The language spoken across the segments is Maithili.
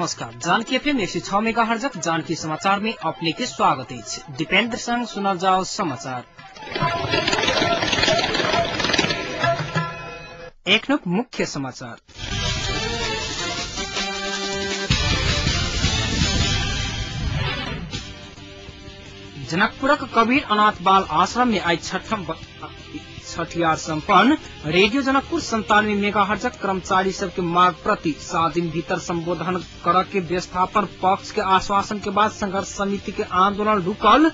नमस्कार। जानकी एफएम 106 मेगाहर्जक जानकी समाचार में अपने के स्वागत अछि। दीपेंद्र संग सुनल जाओ समाचार। एखनुक मुख्य समाचार। जनकपुरक कबीर अनाथ बाल आश्रम में आई छठम छठियार सम्पन्न। रेडियो जनकपुर 97 मेगाहर्जक कर्मचारी सबके मांग प्रति 7 दिन भीतर संबोधन कर के व्यवस्थापन पक्ष के आश्वासन के बाद संघर्ष समिति के आंदोलन रुकल।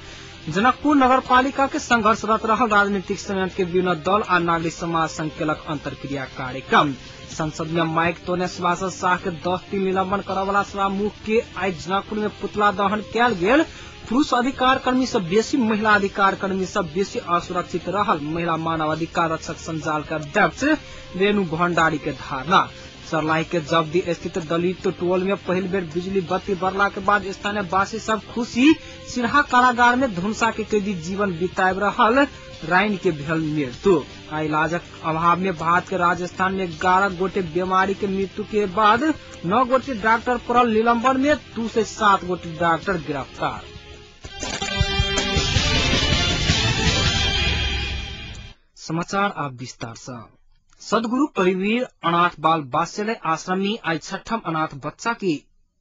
जनकपुर नगरपालिका के संघर्षरत रहल राजनीतिक संयंत्र के विभिन्न दल आ नागरिक समाज संघ केलक अंतर्क्रिया कार्यक्रम। संसद में माइक तोने सभासद शाह के 10 दिन निलंबन करवला सभामुख के आई जनकपुर में पुतला दहन कयल गेल। पुरुष अधिकार कर्मी सब बेसी महिला अधिकार कर्मी सब बेसी असुरक्षित रहल महिला मानव अधिकार रक्षक संजाल के अध्यक्ष रेणु भंडारी के धारणा। सर्लाही के जबदी स्थित दलित टोल में पहिल बेर बिजली बत्ती बढ़ला के बाद स्थानीय वासी सब खुशी। सिरहा कारागार में धुनसा के कैदी जीवन बिताब रहल राइन के भेल मृत्यु। इलाजक अभाव में भारत के राजस्थान में 11 गोटे बीमारी के मृत्यु के बाद 9 गोटे डॉक्टर पड़ल निलंबन में, 2 से 7 गोटे डॉक्टर गिरफ्तार। समाचार आप विस्तार से। सदगुरु कबीर अनाथ बाल वात्सल्य आश्रम में आई छठम अनाथ बच्चा के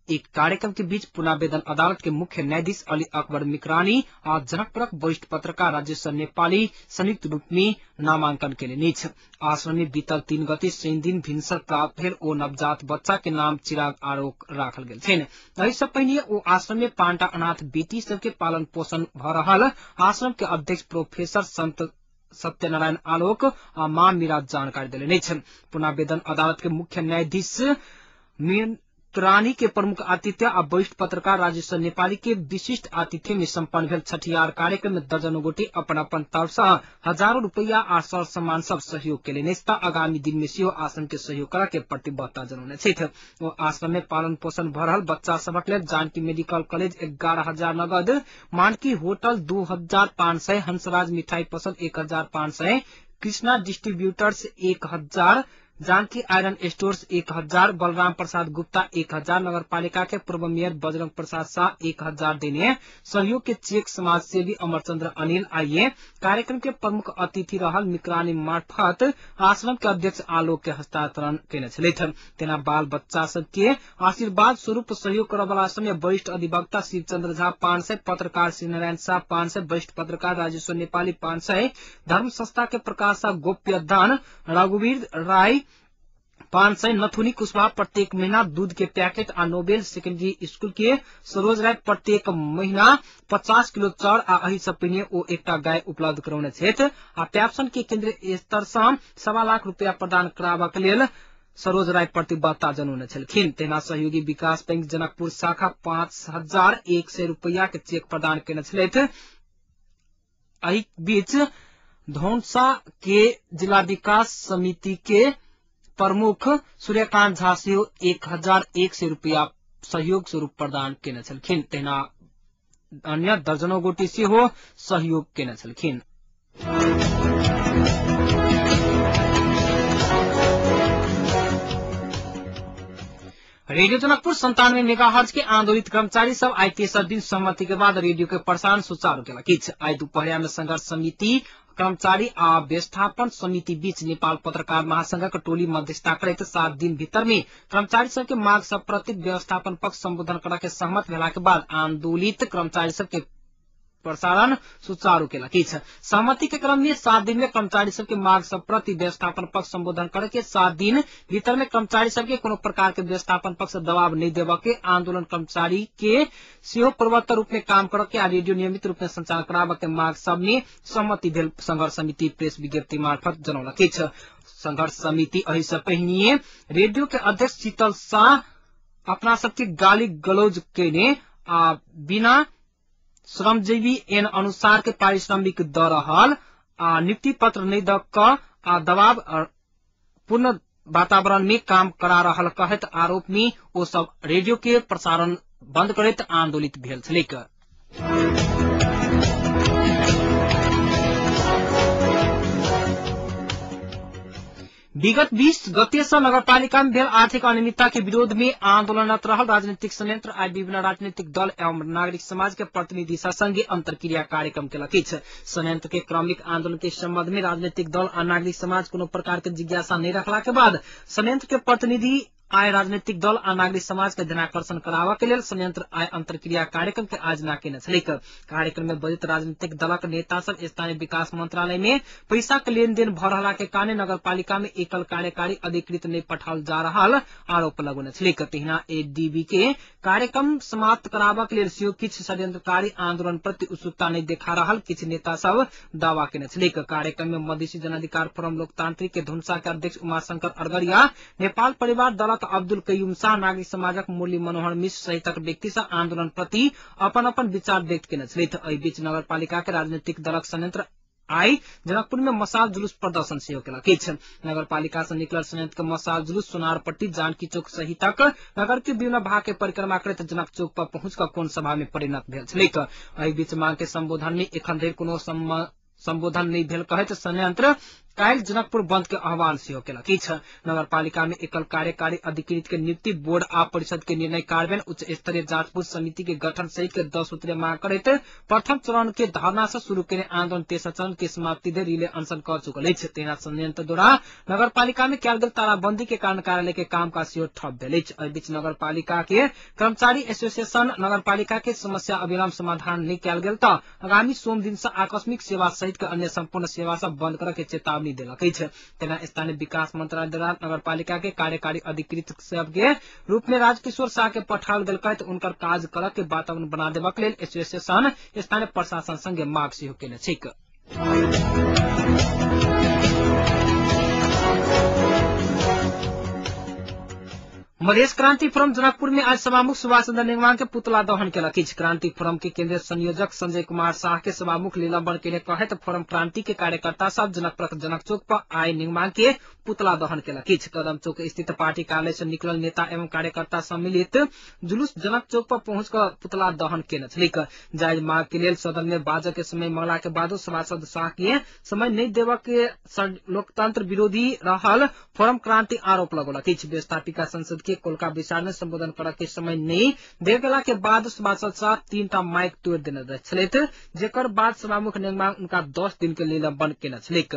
एक कार्यक्रम के बीच पुनर्वेदन अदालत के मुख्य न्यायाधीश अली अकबर मिकरानी आ जनकपुरक वरिष्ठ पत्रकार राजेश्वर नेपाली संयुक्त रूप में नामांकन केलनि। आश्रम में बीतल 3 गते शनि दिन भिनसर प्राप्त भेल ओ नवजात बच्चा के नाम चिराग आरोप राखल गेल छनि। एहि सँ पहिने ओ आश्रम में 5टा अनाथ बेटी सबके पालन पोषण भ रहल आश्रम के अध्यक्ष प्रोफेसर संत सत्यनारायण आलोक आ मां मीरा जानकारी देलनि। पुनर्वेदन अदालत के मुख्य न्यायाधीश मित्रानी के प्रमुख आतिथ्य आ वरिष्ठ पत्रकार राजेश्वर नेपाली के विशिष्ट आतिथ्य में सम्पन्न भेल छठियार कार्यक्रम में दर्जनों गोटे अपन अपन तरफ से हजारों रुपया आ सर सम्मान सब सहयोग केलनि। आगामी दिन में सेहो आश्रम के सहयोग करऽ के प्रतिबद्धता जनौने छथि। ओ आश्रम में पालन पोषण भ रहल बच्चा सबक लेल जानकी मेडिकल कॉलेज 11,000 नगद, मानकी होटल 2,500, हंसराज मिठाई पसल 1,500, Krishna distributors 1,000, Janaki iron stores 1,000, Balram Prasad Gupta 1,000, नगरपालिका के पूर्व मेयर बजरंग प्रसाद शाह 1,000 देने सहयोग के चेक समाज सेवी अमरचंद्र अनिल आइए। कार्यक्रम के प्रमुख अतिथि रहल मिकरानी मार्फत आश्रम के अध्यक्ष आलोक के हस्तांतरण केने छलथि। तेना बाल बच्चा सब के आशीर्वाद स्वरूप सहयोग करवला समय वरिष्ठ अधिवक्ता शिवचंद्र झा 500, पत्रकार श्रीनारायण शाह 500, वरिष्ठ पत्रकार राजेश्वर नेपाली 500, धर्म संस्था के प्रकाश शाह गोप्य दान, रघुवीर राय 500, नथुनी कुशवाहा प्रत्येक महीना दूध के पैकेट आ नोबेल सेकेंडरी स्कूल के सरोज राय प्रत्येक महीना 50 किलो चाउर आ एहि सँ पहिने ओ एकटा गाय उपलब्ध करौने छथि। आ प्याप्सन के केंद्रीय स्तर सँ 1.25 लाख रुपया प्रदान कराबक लेल सरोज राय प्रतिबद्धता जनौने छलखिन। तहिना सहयोगी विकास बैंक जनकपुर शाखा 5,100 रुपया के चेक प्रदान केने छलथि। एहि बीच धौनसा के जिला विकास समिति के प्रमुख सूर्यकांत झा सेहो 1,100 रुपया सहयोग स्वरूप प्रदान केने छलखिन। तहिना अन्य दर्जनों गोटे सेहो सहयोग केने छलखिन। रेडियो जनकपुर 97 मेगाहर्ज के आंदोलित कर्मचारी सब आई तेसर दिन सहमति के बाद रेडियो के प्रसारण सुचारू केलक। आई दुपहरिया में संघर्ष समिति कर्मचारी आ व्यवस्थापन समिति बीच नेपाल पत्रकार महासंघक टोली मध्यस्थता करैत 7 दिन भीतर में कर्मचारी सब के मांग सब प्रति व्यवस्थापन पक्ष संबोधन करऽ के सहमत भेला के बाद आंदोलित कर्मचारी सब के प्रसारण सुचारू केलक। सहमति के क्रम में 7 दिन में कर्मचारी सब के मांग सब प्रति व्यवस्थापन पक्ष संबोधन करे के 7 दिन भीतर में कर्मचारी सब के कोनो प्रकार के व्यवस्थापन पक्ष दबाव नहीं देवे के, आंदोलन कर्मचारी के सेहो पूर्वोत्तर रूप में काम करे के आ रेडियो नियमित रूप में संचालन कराबे के मांग सब में सहमति भेल संघर्ष समिति प्रेस विज्ञप्ति मार्फत जनौलक। संघर्ष समिति एहि सँ पहिने रेडियो के अध्यक्ष शीतल शाह अपना सबके गाली गलौज केने आ बिना श्रमजीवी एन अनुसार के पारिश्रमिक द रहल आ नियुक्ति पत्र नहीं द क आ दबाव पूर्ण वातावरण में काम करा रहल कहैत आरोप में ओ सब रेडियो के प्रसारण बंद करैत आंदोलित भेल छलैक। विगत 20 गते से नगरपालिका में भेल आर्थिक अनियमितता के विरोध में आंदोलनरत रहल राजनीतिक संयंत्र आइ विभिन्न राजनीतिक दल एवं नागरिक समाज के प्रतिनिधि संगे अंतर्क्रिया कार्यक्रम केलक अछि। संयंत्र के क्रमिक आंदोलन के संबंध में राजनीतिक दल आ नागरिक समाज कोनो प्रकार के जिज्ञासा नहीं रखला के बाद संयंत्र के प्रतिनिधि आय राजनीतिक दल आ नागरिक समाज के ध्यानाकर्षण कराबऽ के लेल संयंत्र आय अंतर्क्रिया कार्यक्रम के आयोजना केने छलैक। कार्यक्रम में बजैत राजनीतिक दलक नेता सब स्थानीय विकास मंत्रालय में पैसा के लेनदेन भ रहला के कारण नगरपालिका में एकल कार्यकारी अधिकृत नहीं पठाओल जा रहल आरोप लगौने छलैक। तहिना एडीबी के कार्यक्रम समाप्त कराबऽ के लेल सेहो किछु षड्यंत्रकारी आंदोलन प्रति उत्सुकता नहीं देखा रहल किछु नेता सब दावा केने छलैक। कार्यक्रम में मधेसी जनाधिकार फोरम लोकतांत्रिक के धुनसा के अध्यक्ष उमाशंकर अरगरिया, नेपाल परिवार दलक अब्दुल कयूम शाह, नागरिक समाजक मुरली मनोहर मिश्र सहितक व्यक्ति सँ आंदोलन प्रति अपन अपन विचार व्यक्त केने छलथि। एहि बीच नगरपालिका के राजनीतिक दलक संयंत्र आइ जनकपुर में मसाल जुलूस प्रदर्शन सेहो केलक अछि। नगरपालिका से निकलल संयंत्र के मसाल जुलूस सोनारपट्टी, जानकी चौक सहितक नगर के विभिन्न भाग के परिक्रमा करैत जनक चौक पर पहुंच कऽ कोण सभा में परिणत भेल छलैक। एहि बीच मांग के संबोधन में एखन धरि कोनो संबोधन नहीं भेल कहैत संयंत्र काल्हि जनकपुर बंद के आह्वान सेहो केलक अछि। नगरपालिका में एकल कार्यकारी अधिकृत के नियुक्ति, बोर्ड आ परिषद के निर्णय कार्यान्वयन, उच्च स्तरीय जांचपूछ समिति के गठन सहित के 10 सूत्रीय मांग करैत प्रथम चरण के धरना से शुरू केने आंदोलन तेसर चरण के समाप्ति धरि रिले अनशन कर चुकल अछि। तहिना संयंत्र द्वारा नगरपालिका में कयल गेल तालाबंदी के कारण कार्यालय के कामकाज सेहो ठप भेल अछि। एहि बीच नगरपालिका के कर्मचारी एसोसिएशन नगरपालिका के समस्या अविलंब समाधान नहीं कयल गेल तऽ आगामी सोम दिन से आकस्मिक सेवा सहित के अन्य संपूर्ण सेवा सब बंद करऽ के चेतावनी देलक अछि। तेना स्थानीय विकास मंत्रालय द्वारा नगरपालिका के कार्यकारी अधिकृत सब के रूप में राजकिशोर शाह के पठाओल गेल कहैत उनकर काज करऽ के वातावरण बना देबाक लेल एसोसिएशन स्थानीय प्रशासन संगे मांग सेहो केने छैक। मधेश क्रांति फोरम जनकपुर में आज सभामुख सुभाष चंद्र नेंगवांग के पुतला दहन केलक अछि। क्रांति फोरम के केंद्रीय संयोजक संजय कुमार शाह के सभामुख निलंबन केने कहैत फोरम क्रांति के कार्यकर्ता सब जनकपुर जनक चौक पर आइ नेंगवांग के पुतला दहन केलक अछि। कदम चौक स्थित पार्टी कार्यालय से निकलल नेता एवं कार्यकर्ता सम्मिलित जुलूस जनक चौक पर पहुंच कर पुतला दहन केने छलैक। जायज मांग के लेल सदन में बाजऽ के समय मंगला के बादो सभासद शाह के समय नहीं देबऽ के लोकतंत्र विरोधी रहल फोरम क्रांति आरोप लगौलक अछि। व्यवस्थापिका संसद के कोलका विचार में संबोधन करऽ के समय नहीं देल गेला के बाद सभासद शाह 3टा माइक तोड़ देने छलथि, जेकर बाद सभामुख नेंगवांग उनका 10 दिन के निलंबन केने छलैक।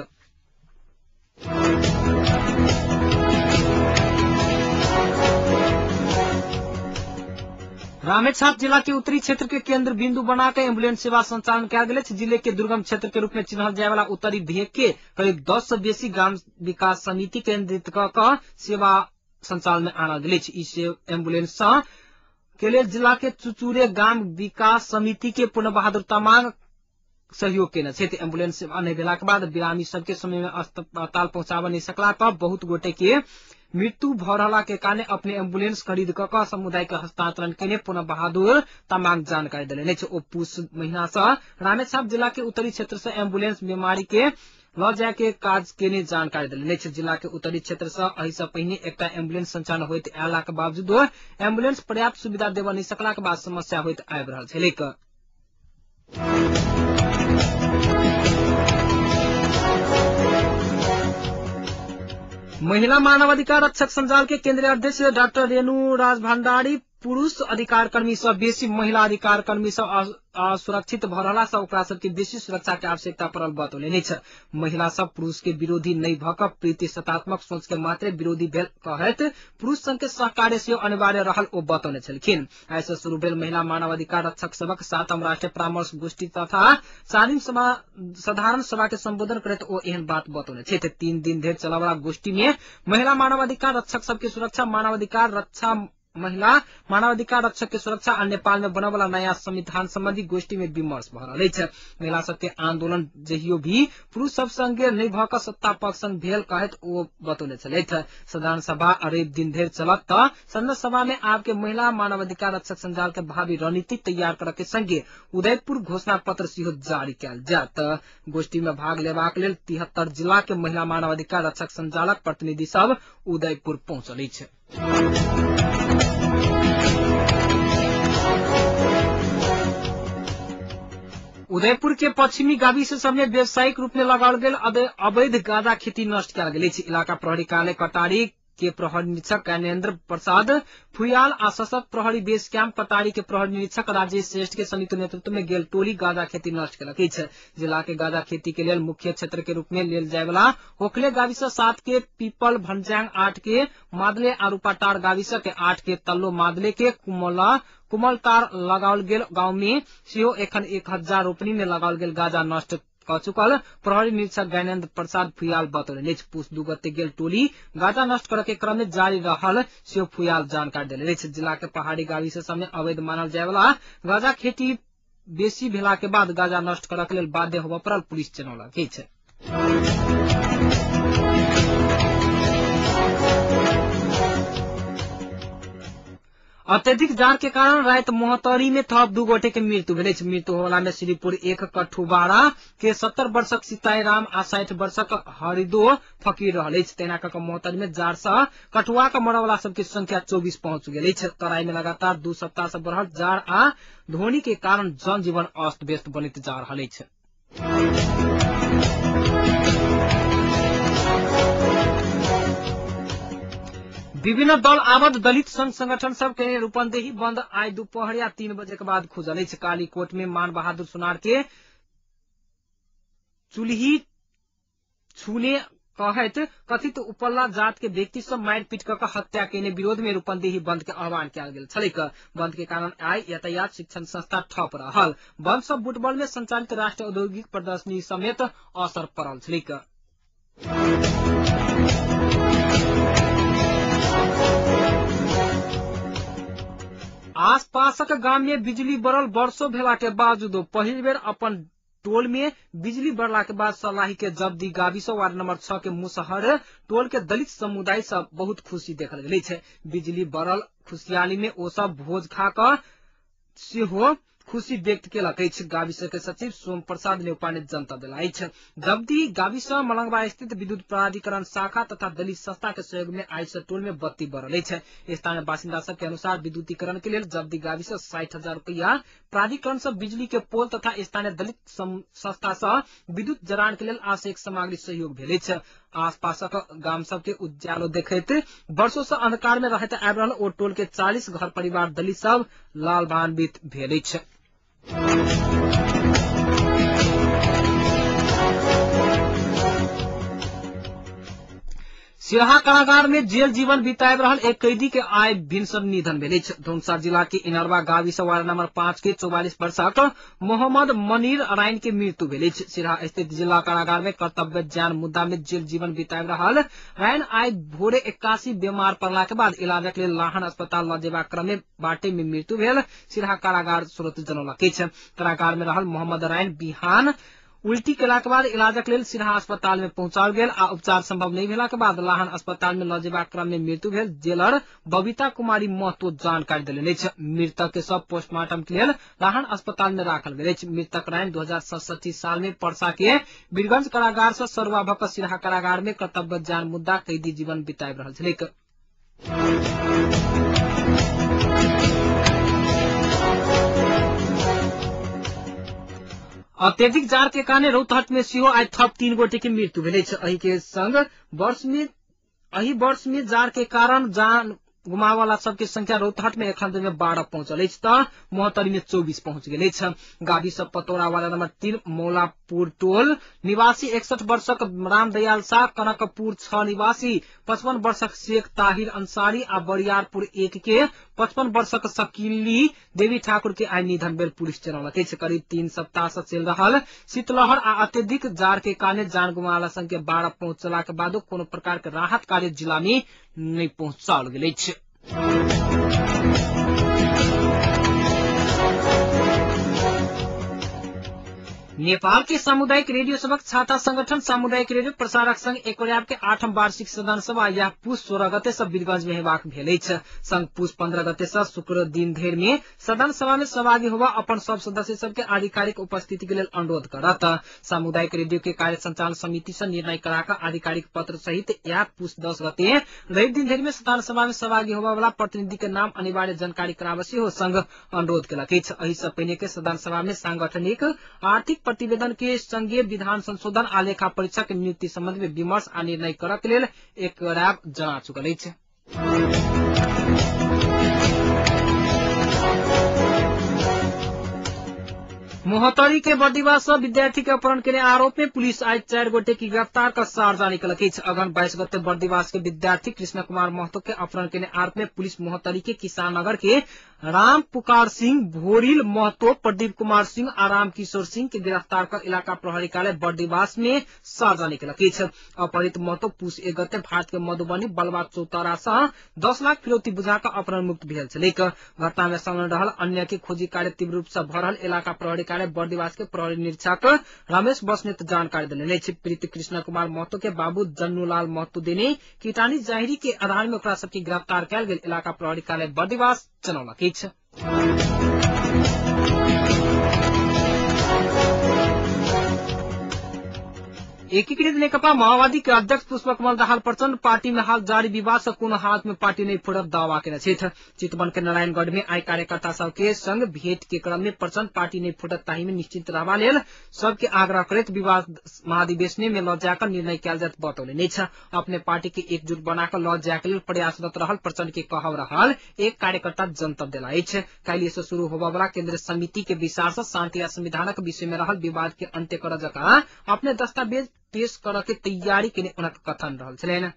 रामेछाप जिला के उत्तरी क्षेत्र के केंद्र बिंदु बनाकर एम्बुलेंस सेवा संचालन कयल गेल अछि। जिले के दुर्गम क्षेत्र के रूप में चिन्हल जाय वाला उत्तरी भेग के करीब 10 से बेसी ग्राम विकास समिति केंद्रित कऽ सेवा संचालन में आनल गेल अछि। ई एम्बुलेंस के लेल जिला के चुचुरे ग्राम विकास समिति के पूर्ण बहादुर तामाङ सहयोग केने छथि। एम्बुलेंस सेवा नहि भेला के बाद बिरामी सबके समय में अस्पताल पहुंचाबऽ नहि सकला पर बहुत गोटे के मृत्यु भ रहला के कारण अपने एम्बुलेंस खरीद कऽ समुदाय के हस्तांतरण केने पुनः बहादुर तामाङ जानकारी देलनि अछि। ओ पूस महीना से रामेछाप जिला के उत्तरी क्षेत्र से एम्बुलेंस बीमारी के ल जाय के काज केने जानकारी देलनि अछि। जिला के उत्तरी क्षेत्र से एहि से पहिने एकटा एम्बुलेंस संचालन होइत अयला के बावजूद एम्बुलेंस पर्याप्त सुविधा देबऽ नहि सकला के बाद समस्या होइत आबि रहल छलैक। महिला मानवाधिकार रक्षक संजाल के केंद्रीय अध्यक्ष डाक्टर रेणु राज भंडारी पुरुष अधिकार कर्मी सब बेसी महिला अधिकार कर्मी सब असुरक्षित भ रहला सँ ओकरा सबके बेसी सुरक्षा के आवश्यकता पड़ल बतौलनि अछि। महिला सब पुरुष के विरोधी नहि भ कऽ प्रतिशतात्मक सोच के मात्रे विरोधी भेल कहैत पुरुष संघ के सहकार्य सेहो अनिवार्य रहल ओ बतौने छलखिन। आइ से शुरू भेल महिला मानवाधिकार रक्षक सभक 7म राष्ट्रीय परामर्श गोष्ठी तथा 4म साधारण सभा के संबोधन करैत ओ एहन बात बतौने छथि। 3 दिन धरि चलयवला गोष्ठी में महिला मानवाधिकार रक्षक सबके सुरक्षा, मानवाधिकार रक्षा, महिला मानवाधिकार रक्षक के सुरक्षा आ नेपाल में बनवला नया संविधान संबंधी गोष्ठी में विमर्श भ रहल अछि। महिला सबके आंदोलन जहियो भी पुरुष सब संगे नहि भ कऽ सत्ता पक्ष संग भेल कहैत ओ बतौने छलथि। साधारण सभा रवि दिन धरि चलत तऽ साधारण सभा में आब के महिला मानवाधिकार रक्षक संजाल के भावी रणनीति तैयार करऽ के संगे उदयपुर घोषणा पत्र सेहो जारी कयल जायत। गोष्ठी में भाग लेबाक लेल 73 जिला के महिला मानवाधिकार रक्षक संजालक प्रतिनिधि सब उदयपुर पहुंचल अछि। उदयपुर के पश्चिमी गाविस सब में व्यावसायिक रूप में लगाओल गेल अवैध गांजा खेती नष्ट कयल गेल अछि। इलाका प्रहरी कार्यालय कटारी के प्रहरी निरीक्षक ज्ञानेन्द्र प्रसाद फुयाल आ सशस्त्र प्रहरी बेस कैंप कटारी के प्रहरी निरीक्षक राजेश श्रेष्ठ के संयुक्त नेतृत्व में गेल टोली गांजा खेती नष्ट केलक अछि। जिला के गांजा खेती के लेल मुख्य क्षेत्र के रूप में लेल जाय वाला होखले गाविस 7 के पीपल भन्ज्याङ 8 के मादले आ रूपाटार गाविस के 8 के तल्लो मादले के कुमलतार लगाओल गेल गांव में सेहो एखन 1000 रोपनी में लगाओल गेल गांजा नष्ट क चुकल प्रहरी निरीक्षक ज्ञानेन्द्र प्रसाद फुयाल बतौलनि अछि। पुष 2 गते गेल टोली गांजा नष्ट करय के क्रम में जारी रहल सेहो फुयाल जानकारी देलनि अछि। जिला के पहाड़ी गाविस सब में अवैध मानल जाय वाला गांजा खेती बेसी भेला के बाद गांजा नष्ट करय के लेल बाध्य होबय पड़ल पुलिस जनौलक अछि। अत्यधिक जाड़ के कारण राति मोहतरी में थप 2 गोटे के मृत्यु भेल अछि। मृत्यु होला में श्रीपुर 1 कठुबाड़ा के 70 वर्षक सीताई राम आ 60 वर्षक हरिदो फकीर रहल अछि। तेना क मोहतरी में जाड़ से कठुआ के मरवला सबके संख्या 24 पहुंच गेल अछि। तराई में लगातार 2 सप्ताह से बढ़ल जाड़ आ धोनी के कारण जनजीवन अस्त व्यस्त बनैत जा रहल अछि। विभिन्न दल आबद्ध दलित संघ संगठन सब के रूपन्देही बंद आइ दुपहरिया 3 बजे के बाद खुजल अछि। कालीकोट में मान बहादुर सुनार के चूल्ही छूने कहैत कथित उपल्ला जात के व्यक्ति सब मारि पीट क हत्या केने विरोध में रूपन्देही बंद के आह्वान कयल गेल छलैक। बंद के कारण आइ यातायात शिक्षण संस्था ठप रहल। बंद सब बुटबल में संचालित राष्ट्रीय औद्योगिक प्रदर्शनी समेत असर पड़ल छलैक। आसपासक गाम में बिजली बढ़ल वर्षो भेला के बावजूदो पहिल बेर अपन टोल में बिजली बढ़ला के बाद सलाही के जब्दी गाविस वार्ड नंबर 6 के मुसहर टोल के दलित समुदाय सब बहुत खुशी देखल गेल अछि। बिजली बढ़ल खुशियाली में ओ सब भोज खा क सेहो खुशी व्यक्त केलक अछि। गाविस के सचिव सोम प्रसाद नेपाल ने जनता देला अछि। जब्दी गाविस मलंगवा स्थित विद्युत प्राधिकरण शाखा तथा दलित संस्था के सहयोग में आइ से टोल में बत्ती बढ़ल अछि। स्थानीय बासिन्दा सब के अनुसार विद्युतीकरण के लेल जब्दी गाविस 60,000 रुपया प्राधिकरण से बिजली के पोल तथा स्थानीय दलित संस्था से विद्युत जड़ान के लेल आवश्यक सामग्री सहयोग भेल अछि। आसपासक गाम सब के उज्यालो देखैत वर्षो से अंधकार में रहैत आबि रहल ओ टोल के 40 घर परिवार दलित सब लाभान्वित भेल अछि। सिरहा कारागार में जेल जीवन बिताबि रहल एक कैदी के आइ भिनसर निधन भेल अछि। धनुषा जिला के इनरवा गाविस वार्ड नंबर 5 के 44 वर्षक मोहम्मद मनीर राइन के मृत्यु भेल अछि। सिरहा स्थित जिला कारागार में कर्तव्य ज्ञान मुद्दा में जेल जीवन बिताबि रहल राइन आइ भोरे 81 बीमार पड़ला के बाद इलाजक लेल लाहन अस्पताल ल जेबाक क्रम में बाटे में मृत्यु भेल सिरहा कारागार स्रोत जनौलक अछि। कारागार में रहल मोहम्मद राइन बिहान उल्टी केला के बाद इलाजक लेल सिरहा अस्पताल में पहुंचाओल गेल आ उपचार संभव नहीं भेला के बाद लाहन अस्पताल में ल जेबाक क्रम में मृत्यु भेल जेलर बबीता कुमारी महतो जानकारी देलनि अछि। मृतक के सब पोस्टमार्टम के लेल लाहन अस्पताल में राखल गेल अछि। मृतक राइन 2067 साल में परसा के वीरगंज कारागार से सरुआ भ क सिरहा कारागार में कर्तव्य जान मुद्दा कैदी जीवन बिताबि रहल छलैक। अत्यधिक जाड़ के कारण रौतहट में सेहो आइ थप 3 गोटे के मृत्यु भेल अछि। एहि के संग एहि वर्ष में जाड़ के कारण जान गुमावला सबके संख्या रौतहट में एखन धरि 12 पहुंचल अछि त महोत्तरी में 24 पहुंच गेल अछि। गावी सब पतौरा वाला नंबर 3 मौलापुर टोल निवासी 61 वर्षक रामदयाल शाह, कनकपुर 6 निवासी 55 वर्षक शेख ताहिर अंसारी आ बरियारपुर 1 के 55 वर्षक शकीली देवी ठाकुर के आइ निधन भेल पुलिस जनौलक अछि। करीब 3 सप्ताह से चलि रहल शीतलहर आ अत्यधिक जाड़ के कारण जान गुमावला संख्या 12 पहुंचला के बादो कोनो प्रकार के राहत कार्य जिला में नहीं पहुंचाओल गेल अछि। नेपाल के सामुदायिक रेडियो सभक छाता संगठन सामुदायिक रेडियो प्रसारक संघ एकोर्याब के 8म वार्षिक सदन सभा यह पुष 16 गते से वीरगंज में हेबाक भेल अछि। संघ पुष 15 गते से शुक्र दिन धरि में सदन सभा में सहभागी होवा अपन सब सदस्य सबके आधिकारिक उपस्थिति के लेल अनुरोध करत। सामुदायिक रेडियो के कार्य संचालन समिति से निर्णय कराकर आधिकारिक पत्र सहित यह पुष 10 गते रवि दिन धरि में सदन सभा में सहभागी होवा वाला प्रतिनिधि के नाम अनिवार्य जानकारी कराबय सेहो संघ अनुरोध केलक अछि। एहि सँ पहिने के सदन सभा में सांगठनिक आर्थिक प्रतिवेदन के संघीय विधान संशोधन आ लेखा परीक्षक नियुक्ति संबंध में विमर्श आ निर्णय करक लेल एक रैप जना चुकल अछि। मोहतरी के बर्दिवास से विद्यार्थी के अपहरण के आरोप में पुलिस आज 4 गोटे की गिरफ्तार कर सार्वजनिक केलक अछि। अगहन 22 गते बर्दिवास के विद्यार्थी कृष्ण कुमार महतो के अपहरण के आरोप में पुलिस मोहतरी के किसाननगर के राम पुकार सिंह, भोरिल महतो, प्रदीप कुमार सिंह आ राम किशोर सिंह के गिरफ्तार कर इलाका प्रहरी कार्यालय बर्दिवास में सार्वजनिक केलक अछि। अपहरित महतो पुष 1 गते भारत के मधुबनी बलवा चौतारा से 10 लाख फिरौती बुझाकर अपहरण मुक्त भेल छलैक। घटना में संलग्न रहल अन्य के खोजी कार्य तीव्र रूप से भऽ रहल इलाका प्रहरी कार्यालय बर्दिवास के प्रहरी निरीक्षक रमेश बस्नेत जानकारी देने अछि। पीड़ित कृष्ण कुमार महतो के बाबू जन्नूलाल महतो देने कीटानी जाहिरी के आधार में ओकरा सबके गिरफ्तार कयल गेल इलाका प्रहरी कार्यालय बर्दिवास जनौलक अछि। एकीकृत नेकपा माओवादी के अध्यक्ष पुष्पकमल दाहाल प्रचण्ड पार्टी में हाल जारी विवाद से कोनो हालत में पार्टी नहीं फोड़ब दावा केने छथि। चितवन के नारायणगढ़ में आइ कार्यकर्ता सबके संग भेंट के क्रम में प्रचण्ड पार्टी नहीं फूटत ताहि में निश्चिंत रहबा लेल सबके आग्रह करैत विवाद महाधिवेशन में ल जाकर निर्णय कयल जायत बतौलनि अछि। अपने पार्टी के एकजुट बनाकर ल जाय के लेल प्रयासरत रहल प्रचण्ड के कहब रहल एक कार्यकर्ता जनतब देला अछि। काल्हि से शुरू होबय वाला केंद्रीय समिति के विचार से शांति आ संविधानक विषय में रहल विवाद के अंत्य करऽ जकाँ अपने दस्तावेज पेश करऽ के तैयारी के हुनक कथन रहल छलनि।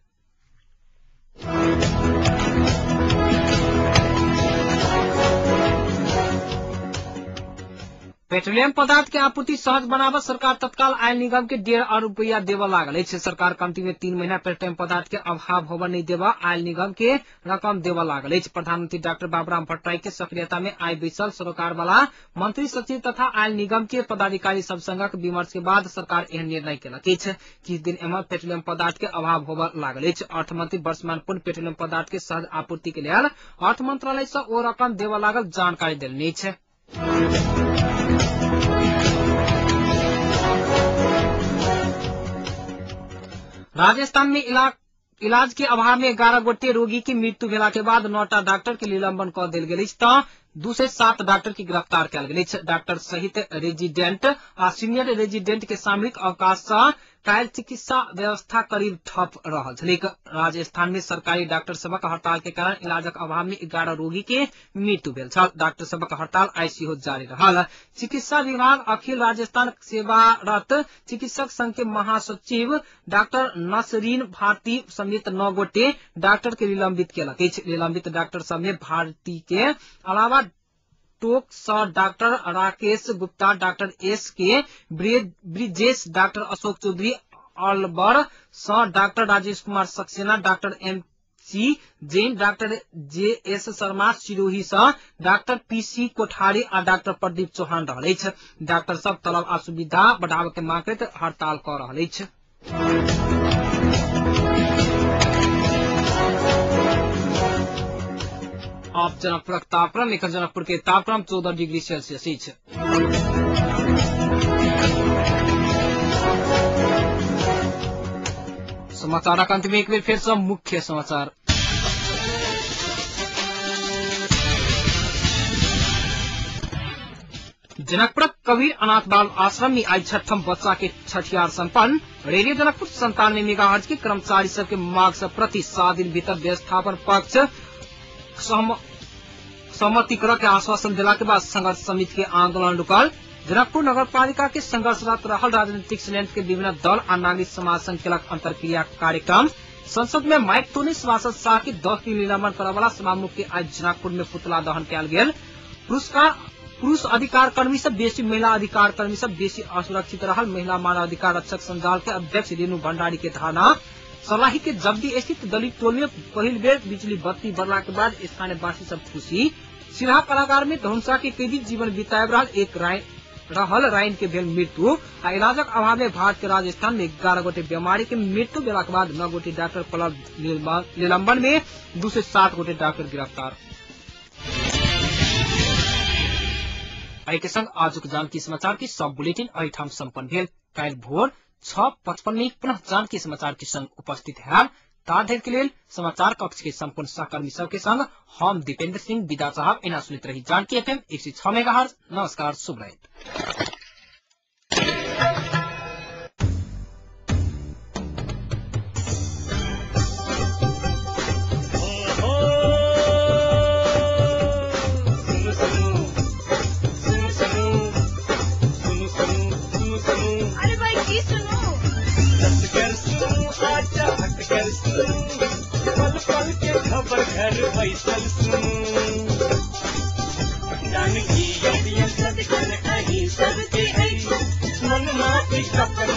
पेट्रोलियम पदार्थ के आपूर्ति सहज बनाबऽ सरकार तत्काल आयल निगम के 1.5 अरब रुपया देबऽ लागल अछि। सरकार कमती में 3 महीना पेट्रोलियम पदार्थ के अभाव होबऽ नहीं देबऽ आयल निगम के रकम देबऽ लागल अछि। प्रधानमंत्री डॉक्टर बाबूराम भट्टराई के सक्रियता में आइ बैसल सरकार वाला मंत्री सचिव तथा आयल निगम के पदाधिकारी सब संगक विमर्श के बाद सरकार एहन निर्णय केलक अछि। किछु दिन एम्हर पेट्रोलियम पदार्थ के अभाव होबऽ लागल अछि। अर्थमंत्री वर्षमान पुन पेट्रोलियम पदार्थ के सहज आपूर्ति के लेल अर्थ मंत्रालय से ओ रकम देबऽ लागल जानकारी देलनि अछि। राजस्थान में इलाज के अभाव में 11 गोटे रोगी की मृत्यु भेला के बाद 9टा डॉक्टर के निलंबन कऽ देल गेल अछि तऽ 207 डॉक्टर के गिरफ्तार कयल गेल अछि। डॉक्टर सहित रेजिडेंट आ सीनियर रेजिडेंट के सामूहिक अवकाश सँ काल्हि चिकित्सा व्यवस्था करीब ठप रहल छलैक। राजस्थान में सरकारी डॉक्टर सबक हड़ताल के कारण इलाजक अभाव में 11 रोगी के मृत्यु भेल छल। डॉक्टर सबक हड़ताल आइ सेहो जारी रहल। चिकित्सा विभाग अखिल राजस्थान सेवारत चिकित्सक संघ के महासचिव डॉक्टर नसरीन भारती समेत 9 गोटे डॉक्टर के निलंबित केलक अछि। निलंबित डॉक्टर सब में भारती के अलावा टोक स doctor Rakesh Gupta, doctor S K Brijesh, doctor Ashok Chaudhary, Alwar स doctor Rajesh Kumar Saxena, doctor M C Jain, doctor J S Sharma Sirohi स डॉक्टर पी सी कोठारी आ डॉक्टर प्रदीप चौहान रहल अछि। डॉक्टर सब तलब आ सुविधा बढ़ाबय के मांग करैत हड़ताल कऽ रहल अछि। आप जनकपुरक तापक्रम एखन जनकपुर के तापक्रम 14 डिग्री सेल्सियस अछि। समाचारक अंत में एक बेर फेर सँ मुख्य समाचार। जनकपुरक कबीर अनाथ बाल आश्रम में आई छठम बच्चा के छठियार संपन्न। रेडियो जनकपुर 97 मेगाहर्ट्ज के कर्मचारी सबके मांग सब प्रति 7 दिन भीतर व्यवस्थापन पक्ष सहमति कर के आश्वासन दिला के बाद संघर्ष समिति के आंदोलन रुकल। जनकपुर नगरपालिका के संघर्षरत रहल राजनीतिक षड्यंत्र के विभिन्न दल आ नागरिक समाज संघ केलक अंतर्क्रिया कार्यक्रम। संसद में माइक तोनी सभासद शाह के 10 दिन निलंबन करय वाला सभामुख के आज जनकपुर में पुतला दहन कयल गेल। पुरुष अधिकार कर्मी सब बेसी महिला अधिकार कर्मी सब बेसी असुरक्षित रहल महिला मानवाधिकार रक्षक संजाल के अध्यक्ष रेणु भंडारी के धारणा। सलाही के जब्दी स्थित दलित टोल में पहिल बेर बिजली बत्ती बढ़ला के बाद स्थानीयवासी सब खुशी। सिरहा कारागार में धनुषा के कैदी जीवन बिताए रहल एक रहल राइन के भेल मृत्यु आ इलाजक अभाव में भारत के राजस्थान में 11 गोटे बीमारी के मृत्यु भेला के बाद 9 गोटे डॉक्टर पलल निलंबन में 260 गोटे डॉक्टर गिरफ्तार। एहि के संग आजुक जानकी समाचार की सब बुलेटिन एहिठाम सम्पन्न भेल। काल्हि भोर 6:55 में पुनः जानकी समाचार के संग उपस्थित हैब। ता धरि के लेल समाचार कक्ष के संपूर्ण सहकर्मी सबके संग हम दीपेंद्र सिंह विदा साहब। एना सुनैत रही जानकी एफएम 106 मेगाहर्ट्ज। नमस्कार, शुभ राति। अरे भाई की सुनू, पल पल के खबर घर बैसल सुनू, जानकी सदखन अहीं सबके अछि, मन माफी अपना।